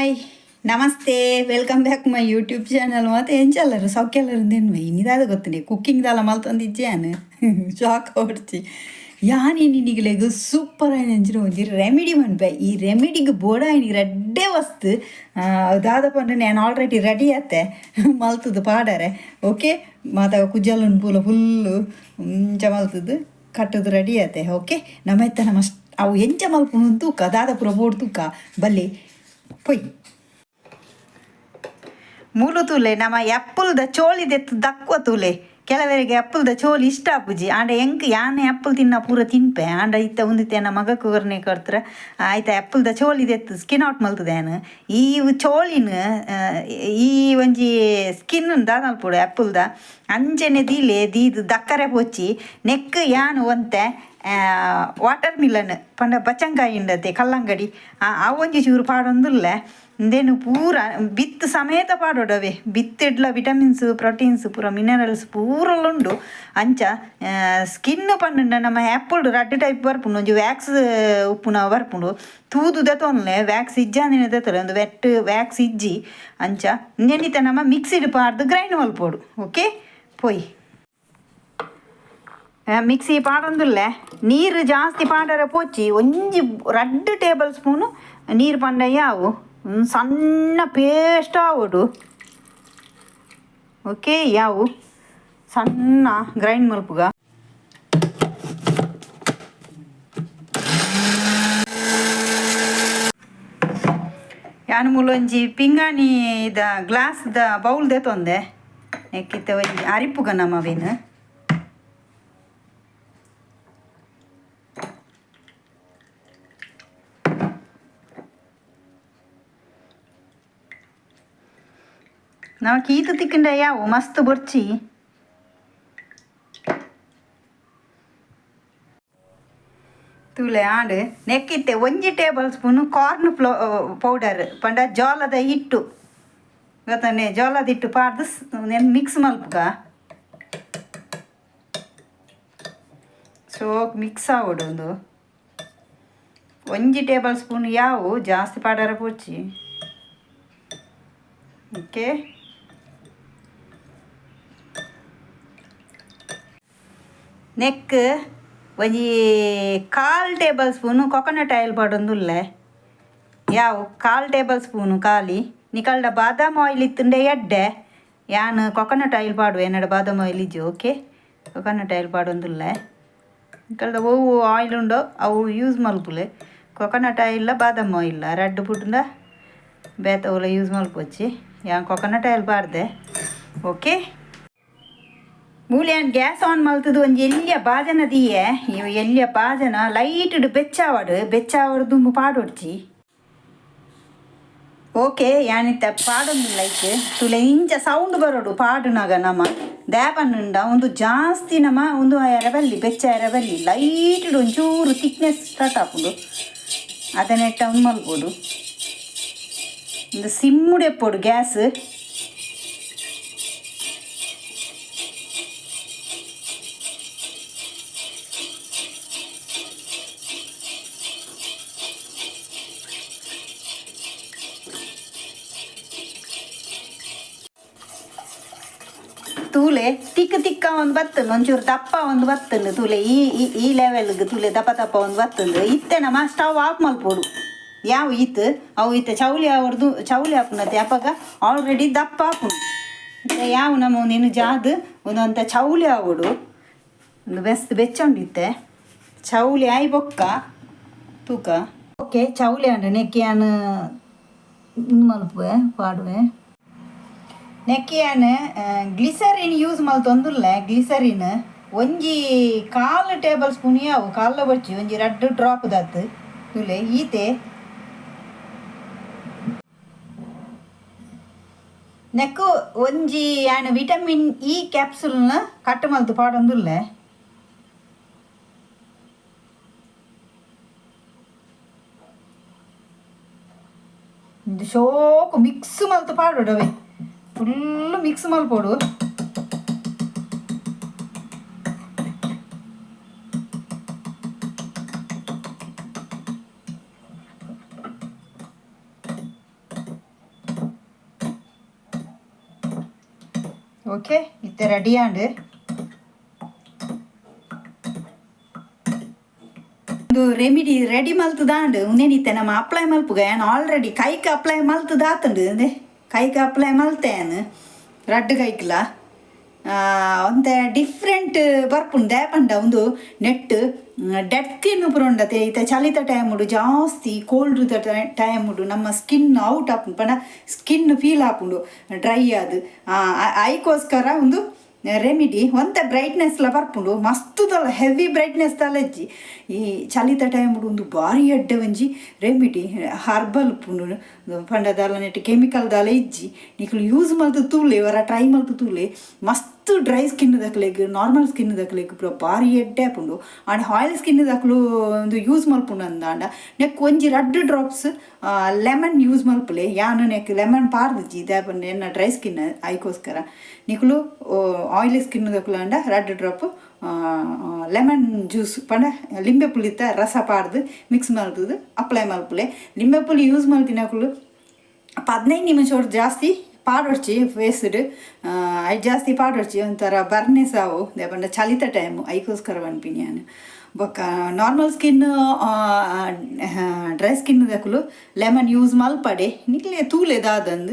Hi namaste, welcome back my YouTube channel. ಮತ್ತು ಎಂಚಲ್ಲರು ಸೌಖ್ಯಲ್ಲರು ತಿನ್ನುವೆ ಇನ್ನಿದಾದ ಗೊತ್ತುಂಡೆ cooking ದಾಲ ಮಲ್ತೊಂದಿಜ್ಜಾನು shock ಹೊಡ್ಚಿ ಯಾನ್ ನಿನಿಗಲೆಗ್ ಸೂಪರ್ ಆಯಿನ ಅಂಚಿನ ಒಂಜಿ ರೆಮಿಡಿ ಮನ್ಪೆ. ಈ ರೆಮಿಡಿಗ್ ಬೋಡಾಯಿನಿ ರಡ್ಡೆ ವಸ್ತು. ದಾದ ಪಂಡ ನಾನು ಆಲ್ರೆಡಿ ರೆಡಿ ಆತೆ ಮಲ್ತದು ಪಾಡರೆ. ಓಕೆ, ಮಾತ ಕುಜ್ಜಲನ್ ಪೂಲ ಫುಲ್ಲು ಇಂಚ ಮಲ್ತದು ಕಟ್ಟದು ರೆಡಿ ಆತೆ. ಓಕೆ, ನಮ್ಮ ಇತ್ತ ನಮ್ಮ ಅವು ಎಂಚ ಮಲ್ಪುನು ತೂಕ ದಾದ ಪೂರ ಬೋಡು ತೂಕ ಬಲ್ಲಿ ಪೊಯ್. ಮೂಲು ತೂಲೆ ನಮ್ಮ ಆ್ಯಪಲ್ದ ಚೋಳಿ ದೆತ್ತು ದಕ್ಕುವ ತೂಲೆ. ಕೆಲವರಿಗೆ ಆ್ಯಪಲ್ದ ಚೋಲಿ ಇಷ್ಟ ಆಪುಜಿ, ಆಂಡ ಎಂಕ್ ಯಾನ್ ಆ್ಯಪಲ್ ತಿನ್ನ ಪೂರ ತಿನ್ಪೆ. ಆಂಡ ಇತ್ತ ಉಂದಿತ್ತೆ ಎನ್ನ ಮಗಕ್ ಕೊರ್ನೆ ಕೊರ್ತ್ರ ಆಯ್ತ ಆ್ಯಪಲ್ದ ಚೋಲಿ ದೆತ್ತು ಸ್ಕಿನ್ ಔಟ್ ಮಲ್ತದೆ. ಯಾನ್ ಈ ಚೋಲಿನ ಈ ಒಂಜಿ ಸ್ಕಿನ್ ದಾದ ಮಲ್ಪೊಡು, ಆ್ಯಪಲ್ದ ಅಂಚನೆ ದೀಲೆ ದೀದ್ ದಕ್ಕರೆ ಪೋಚಿ. ನೆಕ್ ಯಾನ್ ಒಂತೆ ವಾಟರ್ ಮಿಲನ್ ಪಂಡ ಬಚ್ಚಂಕಾಯಿ ಉಂಡತೆ ಕಲ್ಲಂಗಡಿ ಆ ಒಂಜಿ ಚೂರು ಪಾಡೊಂದುಲ್ಲೆ. ಇಂದೆನು ಪೂರ ಬಿತ್ತು ಸಮೇತ ಪಾಡೊಡವೆ. ಬಿತ್ತಿಡ್ಲ ವಿಟಮಿನ್ಸ್, ಪ್ರೋಟೀನ್ಸ್, ಪೂರ ಮಿನರಲ್ಸ್ ಪೂರಲ ಉಂಡು. ಅಂಚ ಸ್ಕಿನ್ ಪಂಡ ನಮ್ಮ ಆ್ಯಪಲ್ ರಡ್ಡ್ ಟೈಪ್ ಬರ್ಪುಂಡು. ಒಂಜಿ ವ್ಯಾಕ್ಸ್ ಉಪ್ಪುನ ಬರ್ಪುಂಡು, ತೂದು ದೆತೊನ್ಲೆ, ವ್ಯಾಕ್ಸ್ ಇಜ್ಜಾಂದಿನ ದೆತ್ತೊಲೆ. ಒಂದು ವೆಟ್ ವ್ಯಾಕ್ಸ್ ಇಜ್ಜಿ. ಅಂಚ ಇಂದೆನಿತ ನಮ್ಮ ಮಿಕ್ಸಿಡ್ ಪಾಡ್ದು ಗ್ರೈಂಡ್ ಮಲ್ಪೊಡು. ಓಕೆ, ಪೋಯ್. ಮಿಕ್ಸಿ ಪಾಡೊಂದುಲ್ಲೆ. ನೀರು ಜಾಸ್ತಿ ಪಾಡರೆ ಪೋಚಿ. ಒಂಜಿ ರಡ್ಡ್ ಟೇಬಲ್ ಸ್ಪೂನು ನೀರು ಪಂಡ ಯಾವು, ಸಣ್ಣ ಪೇಸ್ಟ್ ಆವೊಡು. ಓಕೆ, ಯಾವು ಸಣ್ಣ ಗ್ರೈಂಡ್ ಮಲ್ಪುಗ. ಯಾನ್ ಮೂಲೊಂಜಿ ಪಿಂಗಾಣಿ ದ ಗ್ಲಾಸ್ ದ ಬೌಲ್ ದೆತೊಂದೆ. ನೆಕ್ಕಿತ್ತೆ ಒಂಜಿ ಅರಿಪುಗ ನಮವೇನು. ನಮಕ್ ಈತ್ ತಿಕ್ಕಂಡ ಯಾವು ಮಸ್ತ್ ಬೊರ್ಚಿ. ತೂಲೆ ಆಂಡ್. ನೆಕ್ಕಿತ್ತೆ ಒಂಜಿ ಟೇಬಲ್ ಸ್ಪೂನ್ ಕಾರ್ನ್ ಫ್ಲೋ ಪೌಡರ್ ಪಂಡ ಜೋಳದ ಹಿಟ್ಟು ಗೊತ್ತನೆ. ಜೋಳದ ಹಿಟ್ಟು ಪಾಡ್ದು ಮಿಕ್ಸ್ ಮಲ್ಪುಗ. ಸೋಕ್ ಮಿಕ್ಸ್ ಆವೊಡು. ಒಂದು ಒಂಜಿ ಟೇಬಲ್ ಸ್ಪೂನ್ ಯಾವು, ಜಾಸ್ತಿ ಪಾಡರ ಪೋಚಿ. ಓಕೆ, ನೆಕ್ ಒಂಜಿ ಕಾಲ್ ಟೇಬಲ್ ಸ್ಪೂನು ಕೊಕೊನಟ್ ಆಯಿಲ್ ಪಾಡೊಂದುಲ್ಲೆ. ಯಾವು, ಕಾಲ್ ಟೇಬಲ್ ಸ್ಪೂನು ಖಾಲಿ. ನಿಕಲ್ಡ ಬಾದಾಮ್ ಆಯಿಲ್ ಇತ್ತುಂಡೆ ಎಡ್ಡೆ. ಯಾನ್ ಕೊಕೊನಟ್ ಆಯಿಲ್ ಪಾಡುವೆ, ಎನ್ನಡ ಬಾದಾಮ್ ಆಯಿಲ್ ಇಜ್ಜಿ. ಓಕೆ, ಕೊಕೊನಟ್ ಆಯಿಲ್ ಪಾಡೊಂದುಲ್ಲೆ. ನಿಕಲ್ಡ ಒವು ಆಯಿಲ್ ಉಂಡೋ ಅವು ಯೂಸ್ ಮಲ್ಪುಲೆ. ಕೊಕೊನಟ್ ಆಯಿಲ್ಲ ಬಾದಾಮ್ ಆಯಿಲ್ಲ ರಡ್ಡ್ ಪುಟ್ಟುಂಡ ಬೇತೆ ಒಲ ಯೂಸ್ ಮಲ್ಪೊಚ್ಚಿ. ಯಾನ್ ಕೊಕೊನಟ್ ಆಯಿಲ್ ಪಾಡ್ದೆ. ಓಕೆ, ಮೂಲ್ಯಾನ್ ಗ್ಯಾಸ್ ಆನ್ ಮಲ್ತದು ಒಂಜಿ ಎಲ್ಯ ಬಾಜನ ದೀಯೆ. ಇವು ಎಲ್ಯ ಬಾಜನ ಲೈಟ್ ಬೆಚ್ಚಾವಡು. ಬೆಚ್ಚಾವಡು ದುಂಬು ಪಾಡೊಡ್ಚಿ. ಓಕೆ, ಯಾನಿತ್ತ ಪಾಡೊಂದು ಲೈಕ್ ತುಲೆ. ಇಂಚ ಸೌಂಡ್ ಬರೋಡು ಪಾಡುನಾಗ ನಮ ದಾಪನ್ನುಂಡ ಒಂದು ಜಾಸ್ತಿ ನಮ ಒಂದು ಎರಬಲ್ಲಿ ಬೆಚ್ಚ ಎರಬಲ್ಲಿ ಲೈಟ್ ಒಂಚೂರು ಥಿಕ್ನೆಸ್ ಸ್ಟಾರ್ಟ್ ಆಪುಂಡು. ಅದನ್ನೆಟ್ಟ ಒಂದು ಮಲ್ಪೊಡು. ಒಂದು ಸಿಮ್ಮುಡೆ ಎಪ್ಪೊಡು ಗ್ಯಾಸ್. ತೂಲೆ ತಿಕ್ಕ ತಿಕ್ಕ ಒಂದು ಬತ್ತಂದು, ಒಂಚೂರು ದಪ್ಪ ಒಂದು ಬತ್ತಂದು. ತೂಲೆ ಈ ಈ ಈ ಲೆವೆಲ್ಗೆ ತೂಲೆ, ದಪ್ಪ ದಪ್ಪ ಒಂದು ಬತ್ತಂದು. ಇತ್ತೆ ನಮ್ಮ ಸ್ಟವ್ ಆಫ್ ಮಲ್ಪೊಡು. ಯಾವ ಈತ್ ಅವು ಇತ್ತೆ ಚೌಲಿ ಅವ್ರದ್ದು ಚೌಲಿ ಹಾಪುನತೆ ಅಪಗ ಆಲ್ರೆಡಿ ದಪ್ಪ ಆಪುಂಡು. ಇತ್ತೆ ಯಾವ ನಮ್ಮ ಒಂದಿನ್ನು ಜಾದು ಒಂದೊಂತ ಚೌಲಿ ಆವೊಡು. ಒಂದು ಬೆಸ್ತ್ ಬೆಚ್ಚ ಉಂಡಿತ್ತೆ ಚೌಲಿ ಆಯಿ ಬೊಕ್ಕ ತೂಕ. ಓಕೆ, ಚೌಲಿ ಅಂಡ ನೆಕ್ಕೆ ಯಾನ್ ಉಂದು ಮಲ್ಪುವೆ, ಪಾಡುವೆ. ನೆಕ್ಕೆ ಯಾನ್ ಗ್ಲಿಸರಿನ್ ಯೂಸ್ ಮಲ್ತೊಂದುಲ್ಲೆ. ಗ್ಲಿಸರಿನ್ ಒಂಜಿ ಕಾಲು ಟೇಬಲ್ ಸ್ಪೂನ್ ಯಾವು, ಕಾಲ ಬೊರ್ಚಿ, ಒಂಜಿ ರಡ್ಡ್ ಡ್ರಾಪ್ ದಾತ್. ತೂಲೆ ಈತೆ. ನೆಕ್ಕು ಒಂಜಿ ಯಾನ್ ವಿಟಮಿನ್ ಇ ಕ್ಯಾಪ್ಸುಲ್ನ ಕಟ್ ಮಲ್ತು ಪಾಡೊಂದುಲ್ಲೆ. ಶೋಕು ಮಿಕ್ಸ್ ಮಲ್ತು ಪಾಡೊಡವೆ. ಫುಲ್ಲು ಮಿಕ್ಸ್ ಮಲ್ಪೊಡು. Okay ಇತ್ತೆ ರೆಡಿ ಆಂಡ್. ಉಂದು ರೆಮಿಡಿ ರೆಡಿ ಮಲ್ತುದಾಂಡ್. ಉಂದೇನಿತ್ತೆ ನಮ್ಮ ಅಪ್ಲೈ ಮಲ್ಪುಗ. ಯಾನ್ ಆಲ್ರೆಡಿ ಕೈಕ್ ಅಪ್ಲೈ ಮಲ್ತುದಾತುಂಡು. ಉಂದೆ ಕೈಕ್ ಅಪ್ಲೈ ಮಲ್ತೆ ಯಾನ್ ರಡ್ಡ್ ಕೈಕ್ಲ. ಒಂತೆ ಡಿಫ್ರೆಂಟ್ ಬರ್ಪುಂಡು. ದಾಯೆ ಪಂಡ ಉಂದು ನೆಟ್ ಡೆಡ್ ಸ್ಕಿನ್ ಪೂರ ಉಂಡತೆ. ಇತ್ತೆ ಚಳಿತ ಟೈಮುಡು ಜಾಸ್ತಿ ಕೋಲ್ಡ್ ಟೈಮುಡು ನಮ್ಮ ಸ್ಕಿನ್ ಔಟ್ ಆಪುಂಡು ಪಂಡ ಸ್ಕಿನ್ ಫೀಲ್ ಆಪುಂಡು ಡ್ರೈ ಆದ್. ಐಕೋಸ್ಕರ ಉಂದು ರೆಮಿಡಿ ಒಂತೆ ಬ್ರೈಟ್ನೆಸ್ಲ ಬರ್ಪುಂಡು. ಮಸ್ತ್ ದಾಲ ಹೆವಿ ಬ್ರೈಟ್ನೆಸ್ ದಾಲ ಇಜ್ಜಿ. ಈ ಚಳಿತ ಟೈಮುಡು ಉಂದು ಬಾರಿ ಎಡ್ಡೆ ಒಂಜಿ ರೆಮಿಡಿ. ಹರ್ಬಲ್ ಉಪ್ಪುಂಡು ಪಂಡ ದಾಲ ನೆಟ್ ಕೆಮಿಕಲ್ ದಾಲ ಇಜ್ಜಿ. ನಿಕುಲು ಯೂಸ್ ಮಲ್ತ್ ತೂಲೆ, ಒರ ಟ್ರೈ ಮಲ್ತ್ ತೂಲೆ. ಮಸ್ತ್ ಡ್ರೈ ಸ್ಕಿನ್ ದಕ್ಲೆಗ್, ನಾರ್ಮಲ್ ಸ್ಕಿನ್ ದಕ್ಲೆಗ್ ಪೂರ ಬಾರಿ ಎಡ್ಡೆ ಆಪುಂಡು. ಆಂಡ ಆಯಿಲ್ ಸ್ಕಿನ್ ದಕ್ಲು ಉಂದು ಯೂಸ್ ಮಲ್ಪುಂಡು ಅಂದಾಂಡ ನೆಕ್ಕ್ ಒಂಜಿ ರಡ್ಡ್ drops lemon use ಮಲ್ಪುಲೆ. ಯಾನ್ ನೆಕ್ಕ್ ಲೆಮನ್ ಪಾರ್ದಿಜಿ, ದಾಯೆ ಪಂಡ ಎನ್ನ ಡ್ರೈ ಸ್ಕಿನ್ ಐಕೋಸ್ಕರ. ನಿಕುಲು ಆಯಿಲಿ ಸ್ಕಿನ್ ದಕುಲು ಆಂಡ ರಡ್ಡ್ drop lemon juice ಪಂಡ ಲಿಂಬೆ ಪುಳಿತ ರಸ ಪಾಡ್ದ್ ಮಿಕ್ಸ್ ಮಲ್ತ್ದ್ ಅಪ್ಲೈ ಮಲ್ಪುಲೆ. ಲಿಂಬೆ ಪುಳಿ ಯೂಸ್ ಮಲ್ತಿನಕುಲು 15 ನಿಮಿಷ ಜಾಸ್ತಿ ಪಾಡೊಡ್ಚಿ ಫೇಸ್ಡ್. ಐಟ್ ಜಾಸ್ತಿ ಪಾಡೊಡ್ಚಿ, ಒಂಥರ ಬರ್ನೆಸ್ ಆವು. ದಾಯೆ ಪಂಡ ಚಳಿತ ಟೈಮ್, ಐಕೋಸ್ಕರ ಪನ್ಪಿನಿ ಯಾನ್. ಬೊಕ್ಕ normal skin, dry skin ದಕುಲು lemon use ಮಲ್ಪಡೆ. ನಿಕ್ಲೆ ತೂಲೆ ದಾದಂದ್.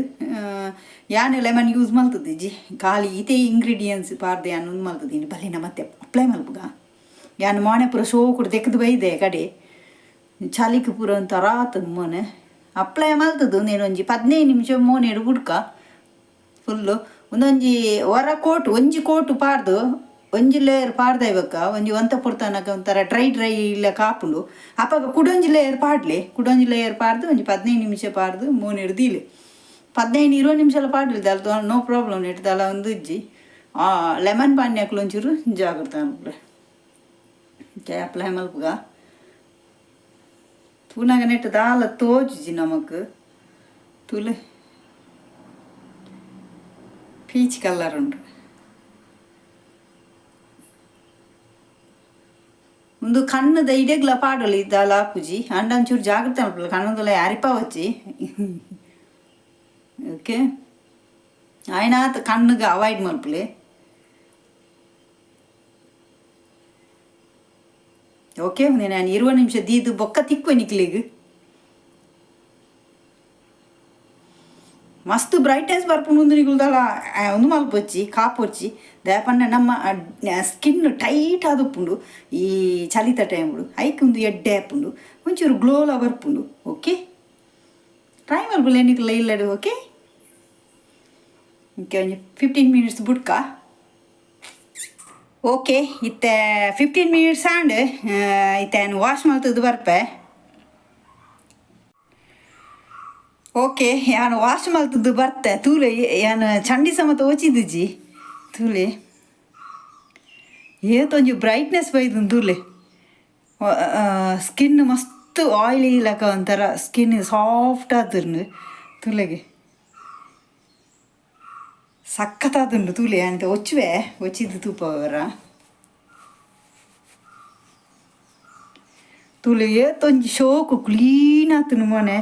ಯಾನ್ ಲೆಮನ್ ಯೂಸ್ ಮಲ್ತುದಿಜ್ಜಿ, ಖಾಲಿ ಇತೇ ಇಂಗ್ರೀಡಿಯೆಂಟ್ಸ್ ಪಾಡ್ದ್ ಯಾನ್ ಉಂದು ಮಲ್ತುದೀನಿ. ಬಲೆ ಮತ್ತೆ ಅಪ್ಲೈ ಮಲ್ಪುಗ. ಯಾನ್ ಮೋನೆ ಪೂರ ಶೋಕುಡು ದೆಕ್ಕ್ದ್ ಬೈದೆ ಕಡೆ. ಚಳಿಕ್ ಪೂರ ಒಂಥರ ಆತುಂಡು ಮೋನೆ. ಅಪ್ಲೈ ಮಲ್ತುದು ಉಂದೇನ್ ಒಂಜಿ 15 ನಿಮಿಷ ಮೋನೆಡ್ ಬುಡ್ಕ ಫುಲ್ಲು. ಉಂದೊಂಜಿ ಒರ ಕೋಟು ಒಂಜಿ ಕೋಟು ಪಾಡ್ದು ಒಂಜಿ ಲೇಯರ್ ಪಾಡ್ದಾಯಿ ಬೊಕ್ಕ ಒಂಜಿ ಒಂತೆ ಪೊರ್ತನಗ ಒಂಥರ ಡ್ರೈ ಡ್ರೈ ಲೆಕ್ಕ ಆಪುಂಡು. ಅಪಗ ಕುಡೊಂಜಿ ಲೇಯರ್ ಪಾಡ್ಲೆ. ಕುಡೊಂಜಿ ಲೇಯರ್ ಪಾಡ್ದು ಒಂಜಿ 15 ನಿಮಿಷ ಪಾಡ್ದು ಮೋನೆಡ್ ದೀಲೆ. 15 20 ನಿಮಿಷಲ ಪಾಡ್ಲಿ ದಾಲ ನೋ ಪ್ರಾಬ್ಲಮ್, ನೆಟ್ ದಾಲ ಒಂದು ಇಜ್ಜಿ. ಲೆಮನ್ ಪಾನ್ಯಾಕ್ಲು ಒಂಚೂರು ಜಾಗ್ರತೆ ಮಲ್ಪುಲೆ. ಅಪ್ಲೈ ಮಲ್ಪುಗ. ತೂನಗ ನೆಟ್ ದಾಲ ತೋಜುಜಿ ನಮಕ್. ತೂಲೆ, ಪೀಚ್ ಕಲರ್ ಉಂಡು. ಉಂದು ಕಣ್ಣುದ ಇಡೆಗ್ಲ ಪಾಡೊಲಿ, ದಾಲ ಆಪುಜಿ. ಆಂಡ ಒಂಚೂರು ಜಾಗ್ರತೆ ಮಲ್ಪುಲೆ, ಕಣ್ಣುದಲ ಅರಿಪಾವಚ್ಚಿ. ಓಕೆ, ಆಯ್ನಾತ್ ಕಣ್ಣುಗೆ ಅವಾಯ್ಡ್ ಮಲ್ಪುಲೆ. ಓಕೆ, ನಾನು 20 ನಿಮಿಷ ದೀದು ಬೊಕ್ಕ ತಿಕ್ವೆ ನಿಕ್ಲೆಗ್. ಮಸ್ತ್ ಬ್ರೈಟ್ನೆಸ್ ಬರ್ಪುಂಡು ಉಂದು. ನಿಕುಲು ಉಂದು ಮಲ್ಪೊಚ್ಚಿ, ಕಾಪೊಚ್ಚಿ. ದಾಯೆ ಪಂಡ ನಮ್ಮ ಸ್ಕಿನ್ ಟೈಟ್ ಆದುಪ್ಪುಂಡು ಈ ಚಳಿತ ಟೈಮುಡು. ಐಕ್ ಉಂದು ಎಡ್ಡೆ ಆಪುಂಡು, ಒಂಚೂರು ಗ್ಲೋಲ ಬರ್ಪುಂಡು. ಓಕೆ, ಟ್ರೈ ಮಲ್ಪುಲೆ ನಿಕುಲು ಇಲ್ಲಡ್. ಓಕೆ ಓಕೆ, ಒಂಜಿ 15 ಮಿನಿಟ್ಸ್ ಬುಡ್ಕ. ಓಕೆ, ಇತ್ತೆ 15 ಮಿನಿಟ್ಸ್ ಆಂಡ್. ಇತ್ತೆ ಯಾನ್ ವಾಶ್ ಮಲ್ತುದು ಬರ್ಪೆ. ಓಕೆ, ಯಾನ್ ವಾಶ್ ಮಲ್ತುದು ಬರ್ತೆ. ತೂಲೆ, ಯಾನ್ ಚಂಡಿ ಸಮೇತ ಓಚಿದಿಜಿ. ತೂಲೆ, ಏತೊಂಜಿ ಬ್ರೈಟ್ನೆಸ್ ಬೈದುಂಡು ತೂಲೆ. ಸ್ಕಿನ್ ಮಸ್ತ್ ಆಯ್ಲಿ ಲೆಕ್ಕ ಒಂಥರ ಸ್ಕಿನ್ ಸಾಫ್ಟ್ ಆತುಂಡು. ತೂಲೆಗೆ, ಸಖತ್ತಾದುಂಡು. ತೂಲೆ, ಯಾನ್ ಒಚ್ಚುವೆ, ಒಚ್ಚಿದ್ದು ತೂಪವರ. ತೂಲೆ, ಏತೊಂಜಿ ಶೋಕು ಕ್ಲೀನ್ ಆತುಂಡು ಮೋನೆ.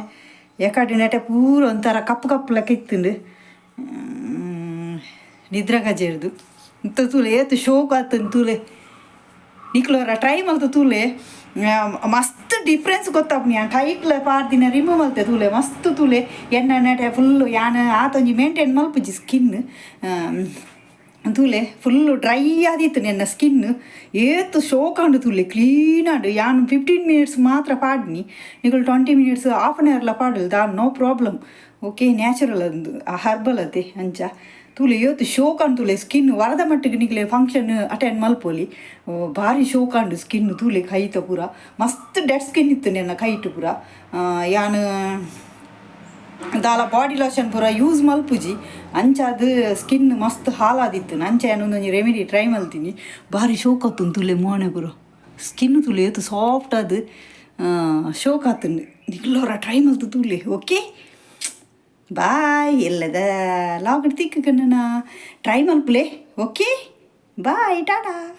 ಎಕಡೆ ನೆಟೆ ಪೂರ ಒಂಥರ ಕಪ್ಪು ಕಪ್ಪು ಲೆಕ್ಕ ಇತ್ತುಂಡು ನಿದ್ರೆ ಕಜೇರ್ದು. ಇಂತ ತೂಲೆ, ಏತ್ ಶೋಕು ಆತುಂಡು ತೂಲೆ. ನಿಕ್ಲೋರ ಟ್ರೈ ಮಲ್ತು ತೂಲೆ, ಮಸ್ತ್ ಡಿಫ್ರೆನ್ಸ್ ಗೊತ್ತಾಪುನಿ. ಯಾನ್ ಕೈಕ್ಲ ಪಾಡ್ದಿನ ರಿಮೂವ್ ಮಲ್ತೆ. ತೂಲೆ, ಮಸ್ತ್ ತೂಲೆ, ಎಣ್ಣೆ ನೆಟೆ ಫುಲ್ಲು. ಯಾನ್ ಆತೊಂಜಿ ಮೇಂಟೈನ್ ಮಲ್ಪುಜಿ ಸ್ಕಿನ್. ತೂಲೆ, ಫುಲ್ಲು ಡ್ರೈ ಆದಿತ್ತು ಎನ್ನ ಸ್ಕಿನ್. ಏತ್ ಶೋಕ್ ಆಂಡ್ ತೂಲೆ, ಕ್ಲೀನ್ ಆಂಡ್. ಯಾನ್ 15 ಮಿನಿಟ್ಸ್ ಮಾತ್ರ ಪಾಡ್ನಿ. ನಿಕುಲು 20 minutes, half an ಅವರ್ಲ ಪಾಡಲಿ the no problem. Okay, natural ಅಂದು ಹರ್ಬಲ್ ಅತೆ ಅಂಚ. ತೂಲೆ, ಏತ್ ಶೋಕ್ ಆಂಡ್ ತೂಲೆ ಸ್ಕಿನ್. ವರದ ಮಟ್ಟಿಗೆ ನಿಕ್ಲೆ ಫಂಕ್ಷನ್ ಅಟೆಂಡ್ ಮಲ್ಪೊಲಿ. ಭಾರಿ ಶೋಕ್ ಆಂಡ್ ಸ್ಕಿನ್. ತೂಲೆ, ಕೈತ ಪೂರ ಮಸ್ತ್ ಡೆಡ್ ಸ್ಕಿನ್ ಇತ್ತು ಎನ್ನ ಕೈಟ್ ಪೂರ. ಯಾನ್ ದಾಲ ಬಾಡಿ ಲೋಷನ್ ಪೂರ ಯೂಸ್ ಮಲ್ಪುಜಿ, ಅಂಚಾದ್ ಸ್ಕಿನ್ ಮಸ್ತ್ ಹಾಲಾದಿತ್ತು. ಅಂಚ ಯಾನ್ ಒಂದೊಂಜಿ ರೆಮಿಡಿ ಟ್ರೈ ಮಲ್ತೀನಿ. ಭಾರಿ ಶೋಕ್ ಆತುಂಡು ತೂಲೆ ಮೋನೆ ಪೂರ. ಸ್ಕಿನ್ ತೂಲೆ, ಏತ್ ಸಾಫ್ಟ್ ಆದ್ ಶೋಕ್ ಆತುಂಡು. ನಿಕ್ಲೋರ ಟ್ರೈ ಮಲ್ತು ತೂಲೆ. Okay, bye. ಎಲ್ಲದ ಲಾಗ್ ತಿಕ್ಕು ಕಣ್ಣನ ಟ್ರೈ ಮಲ್ಪುಲೆ. Okay, bye, Tata.